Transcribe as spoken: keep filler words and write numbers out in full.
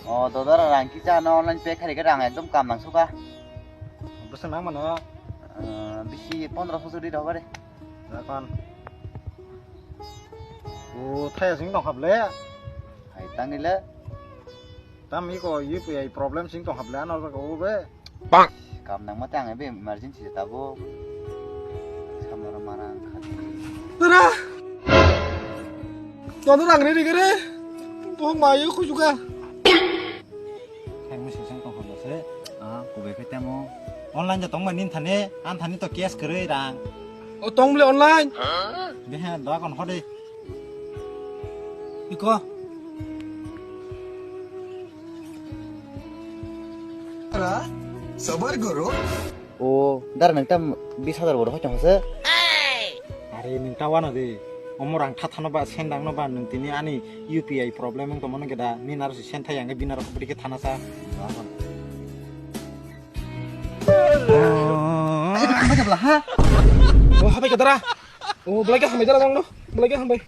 O dodara rang kisa no online pay kharika rang ekdom kam nang suka. Bwswk nang mano? Ah, bisi pondro so suri rw bare. Dakon. O thaya sing tong khaple. Hai tangile. Tam iko U P I problem sing tong khaple ano jaga o be. Bang. Kam nang mate ang ebe emergency se tabuk. Samara marang khati. Tara. Tono rang re re re. Bohong mayo khujuka. Hai musi sang tong hono se. Ah, kubai khe temo. Online ja tong mani thane, an thani to cash kwrwi rang. O tong ble online. Beha da kon hode. Iko. Sabar guru. O, dar nang tam bis hazar boro hoito hose. Are nang ta wano de. Omo rang thathano ba sendang no ba nang tini ani U P I problem wng tongmano geda min aro se sen thai ang bin aro bidi khe thana sa. Ai, ba, ba, ba, ha? O, habai ka dara. O, belai ka hambai dara bang no. Belai ka hambai.